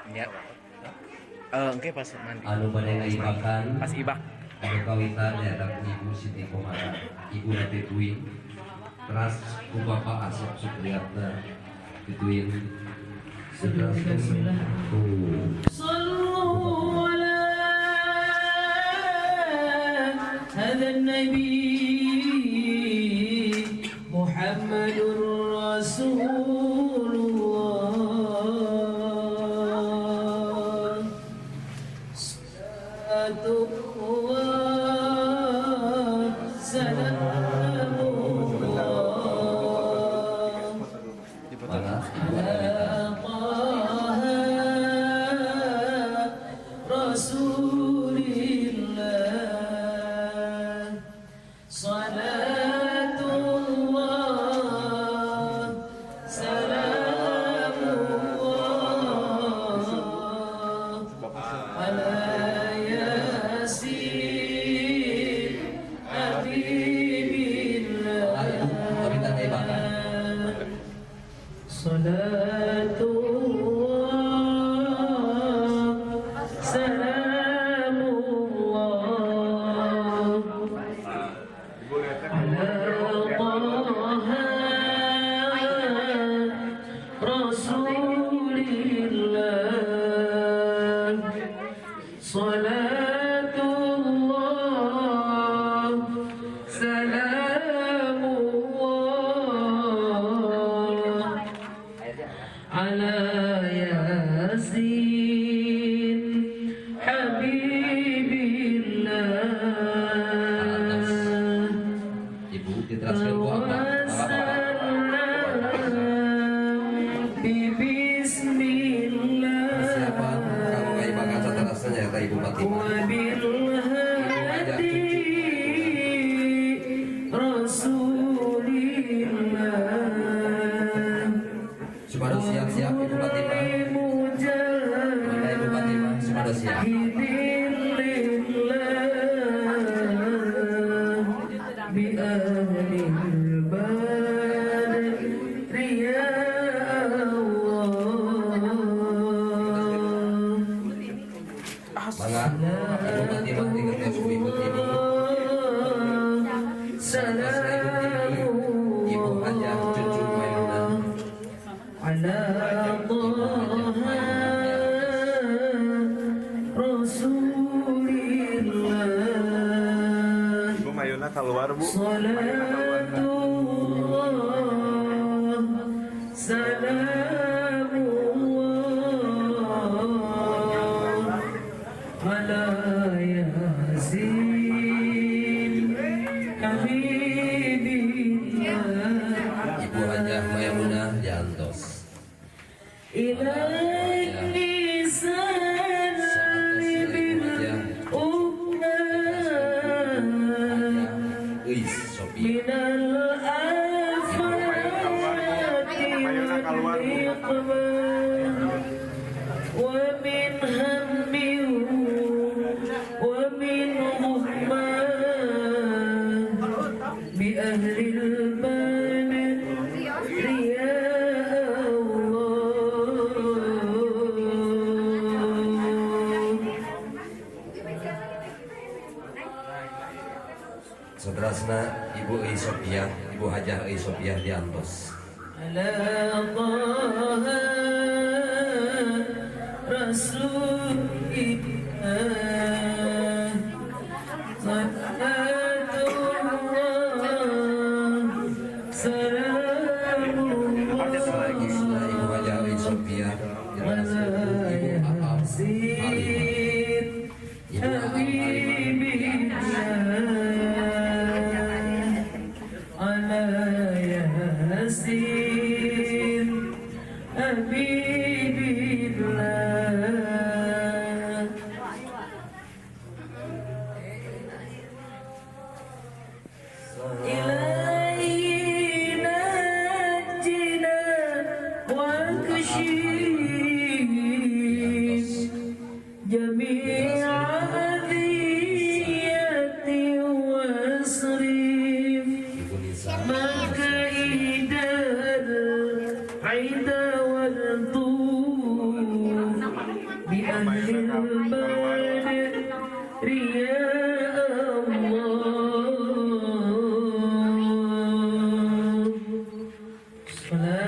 Ya. Engke pas mandi. Anu bade ngaibakan. Pas ibak. Anu kawitan nyaeta ku Ibu Siti Komara, Ibu Nate Tuin. Teras ku Bapak Asep Supriyatna dituin. Bismillah. Sallu ala hadzal nabi Muhammadur Rasulullah. Salatullah salamullah Mana Ibu ala Anita. Taha Rasulillah. Salatullah salamullah ala Yasin Habibillah. Nah, Ibu kawitan ngaibakan. Salatullah salamullah ala Taha Rasulillah. Salatullah salamullah ala Yasin Habibillah. Ibu diteraskeun ku apa? Bismillah. Persiapan kanggo ngaibakan saterasna nyaeta Ibu Fatimah. Wabilhadi Rasulillah. Supados siap-siap Ibu Fatimah. Mana Ibu Fatimah? Supados siap. Bi ahlil badri ya Allah. Mangga Ibu Fatimah digentos ku Ibu Tini. Saterasna Ibu Tini, Ibu Hajah Cucu Maimunah. Ala Taha Rasulillah. Ibu Mayuna keluar, Bu. Mayuna keluar. Salatullah salamullah ala Yasin Habibillah. Ibu Hajah Maimunah diantos. Ilahi Saatosna Ibu Hajah ummah Hajah Euis Sophia. من الآفات والنقمة ومن هم ومن غمة بأهل البدر يا الله. Saterasna Ibu Euis Sophia, Ibu Hajah Euis Sophia diantos. على طه رسول الله. صلاة الله سلام الله Saterasna Ibu Hajah Euis Sophia diteraskeun ku Ibu Aam Halimah. Yasin Ibu Aam Halimah diantos. Habibillah ala Yasin Habibillah. إلهي نجنا واكشف جميع أذية واصرف Ibu Nisa. مكائد والطوف بأهل البدر يا الله. صلاة